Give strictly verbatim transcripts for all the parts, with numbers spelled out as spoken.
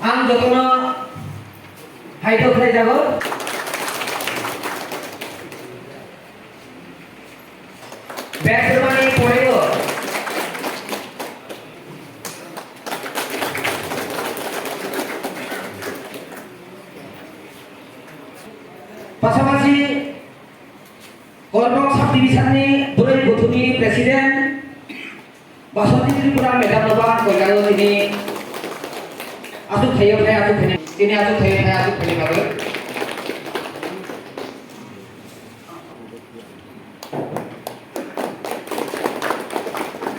Ang jotono hai khe khlai jago. Bag rwmani poreo pasapasi Korbok subdivision ni bwrwi buthumni president Basanti Tripura madam no ba ang koi jago tini aswk thaiyo thai aswk thani tini aswk thaiyo thai aswk thani bagwi.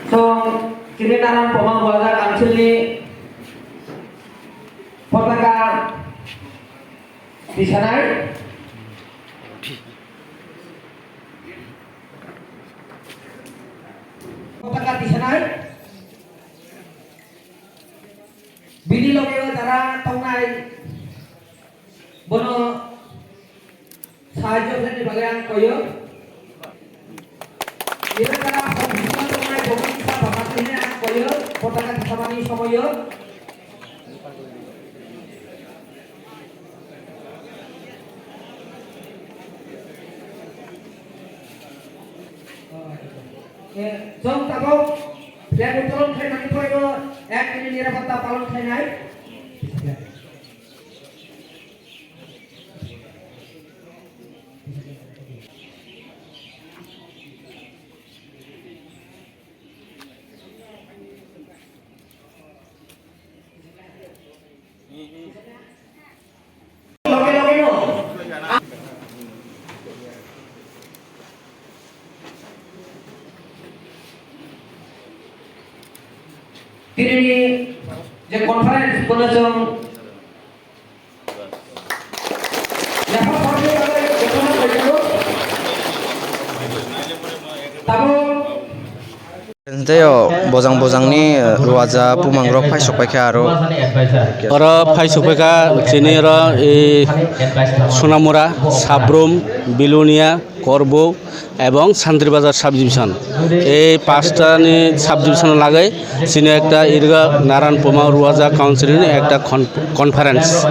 Chwng tini Naran Poma Buaja Council ni potaka tisanai. Potaka tisanai. Bini loge o jara tongnai bono sahajyo khlaini bagwi ang koyo. Iro jara hom himno tongnai bono kisa bwkha twi hwnwi ang koyo potaka tisamani somoyo. Chwng tabuk flag uttolon khlaimani pore o ek minute nirapotta palon khlainai. Tinini je conference bono chwng Tei o bojang bojangni, eh, ruaja bumang rok phai sok paikha aro. Oro phai sok paikha chini oro, eh, Sonamura, Sabrum, Bilonia, Korbuk, ebong Santri Bazar subdivision. Ei pastani subdivision lagwi chini ekta irga Naran Poma Ruaja Council ni ekta con-, conference.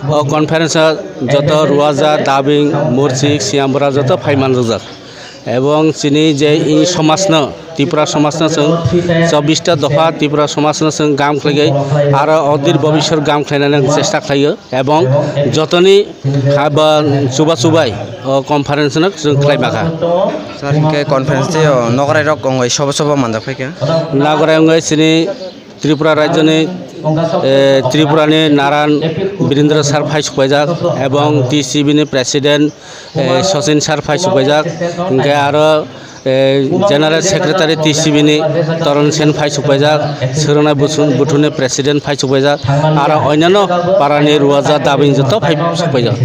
O conference o joto Ruaja, Dabing, Mursik, Siambra joto phai manjak. Ebong chini je i somajno, Tripura somajno chwng chobbish ta dopha Tripura somajno chwng gam khlaigwi aro odir bobisor gam khlainani chesta khlaio. Ebong jotoni ha ba chuba chubai o conference no chwng khlai bakha. Sir, hinkhe conference tei o nograi rok wngwi sobo sobo manjak phaikha. Nograi wngwi chini Tripura rajyoni, eh, Tripurani Naran Birindra sir phai sukpaijak ebong T C B ni president, eh, Sachin sir phai sukpaijak, hinkhe aro eh, General Secretary T C B ni Toron Sen phai sukpaijak, Srwnai Busu-, Buthuni President phai sukpaijak, aro onyanno parani Ruaja Dabing joto phai sukpaijak.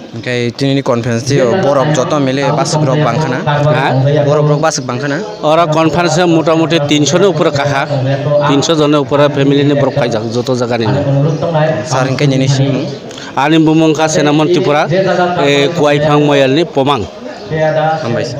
Hinkhe tinini conference tei borok joto mili baswk rok bangkhana? Ha? Borok rok baswk bangkhana? Oro conference o motamuti tinsho ni upore kakha, tinsho jonni upore family ni borok phaijak joto jagani. Sir, hinkhe nini simung? Ani bumung kha Senamon Tripura, eh, Kuaiphang Moyal ni Pomang. Hambai sir.